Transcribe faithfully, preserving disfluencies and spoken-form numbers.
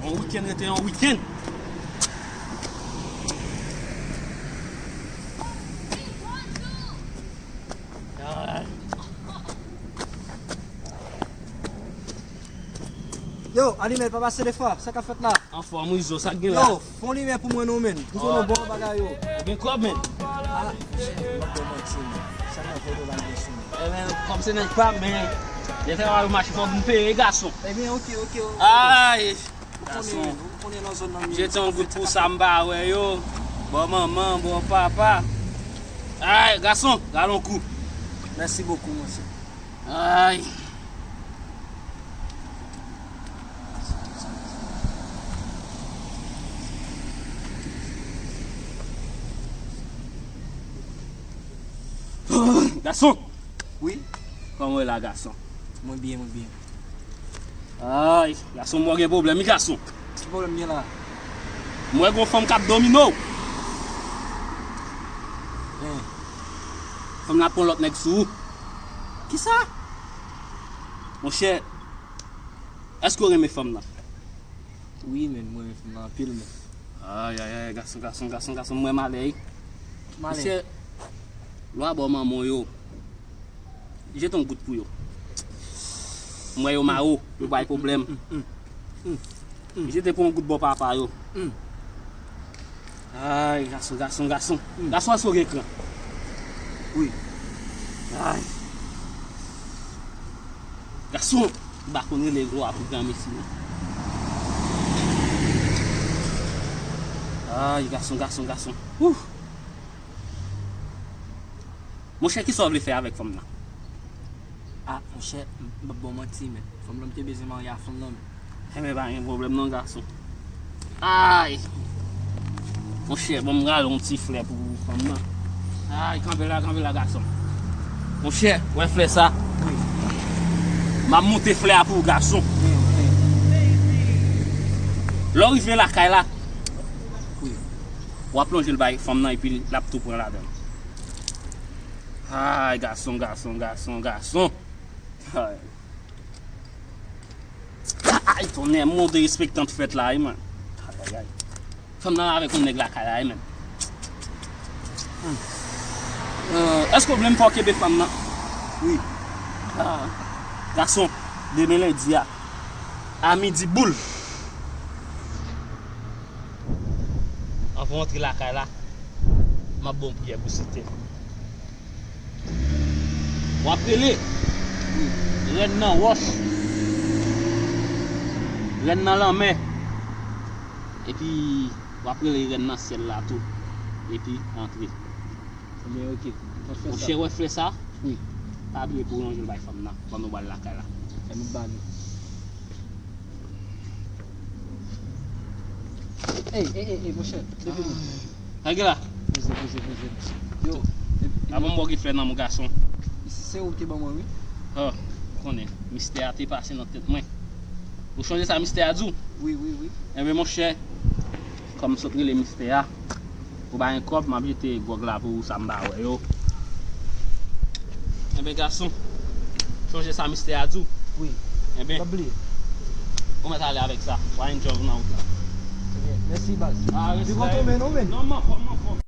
Yon wikenn rete yon wikenn. Yo, Animèl, pa pase de fwa, sa k ap fèt la? Anfòm wi Zo, sa k gen la? Yo, fè yon limyè pou mwen non, menn. Ou konnen bon bagay yo. Ou gen kòb, menn? Ah, m ap fè manti, menn. Sa nan vòlò la gen sou mwen. Ebyen, kòm se nèg pa m, men lè travay ou mache, fòk m peye, gason. Ebyen, oke, oke, oke. Ay, gason. Ou konnen nan zòn nan m ye. Jete yon goud pou sa m pa wè yo. Bò manman, bò papa. Ay, gason, rale yon kou. Mèsi bokou, monchè. Ay. Gason! Wi? Kòman w ye la, gason? Mwen byen, mwen byen. Ay, gason, m wè w gen pwoblèm, wi, gason. Ki pwoblèm gen la? M wè gon fanm k ap domine w. Hein. Fanm nan ap pran lòt nèg sou ou. Kisa? Monchè, èske w renmen fanm nan? Wi, menn, mwen renmen fanm nan anpil, menn. Ay, ay, ay, gason, gason, gason, gason, m wè malè, wi. Malè. Monchè, lwa bò manman w yo. Jete yon goud pou yo. M wè yo mare w, yo bay pwoblèm. Jete pou yon goud bò papa yo. Ay, gason, gason, gason. Gason, èske w gen kran? Wi. Ay. Gason, m pa konn rele vwa pou granmesi, non. Ay, gason, gason, gason. Ouh. Monchè, kisa w vle fè avèk fanm nan? Ah, monchè, m p ap ba w manti, men fanm nan, m te bezwen marye a fanm nan, men. Enben, pa gen pwoblèm non, gason. Ay! Monchè, ban m rale yon ti flè pou fanm nan. Ay, kanpe la, kanpe la, gason. Monchè, wè flè sa? Wi. M ap monte flè a pou ou, gason. Wi, wi. Lè w rive lakay la, wi, w ap lonje l bay fanm nan, epi l ap tou pran ladan l. Ay, gason, gason, gason, gason. Ay. Ay, tonnè, m on derespektan t fèt la, wi, man. Ay, ay, ay. Fanm nan avèk yon nèg lakay la, wi, man. Hmm. Euh, èske w vle m fè w kenbe fanm nan? Wi. Ah, gason, demen lendi a, a midi boul, anvan w antre lakay la, m ap ba w yon priyè pou site. W ap rele rèn nan wòch, rèn nan lanmè, epi w ap rele rèn nan syèl la tou, epi antre. Ebyen, oke. M ap fè sa. Monchè, wè flè sa? Wi. Pa bliye pou w lonje l bay fanm nan pandan w pral lakay la. Fè nou ba nou. Ey, ey, ey, ey, monchè, leve nou. Lage la. Poze, poze, poze. Yo. Avan m ba w giflè nan men w, gason. Se ou ki ban mwen, wi. Oh, ou konnen, mistè a te pase nan tèt mwen. Ou chonje sa mistè a di w? Wi, wi, wi. Enben, monchè, kòm m sot rele mistè a, ou pa gen kòb, m ap jete gwòg la pou ou, sa m pa wè yo. Enben, gason, chonje sa mistè a di w? Wi. Enben, m ap bliye. Ou mèt ale avèk sa. W a enjoy w nan wout la. Ebyen, mèsi, baz. Ah, respè. Li pran tonbe, non, men? Non, man, fò m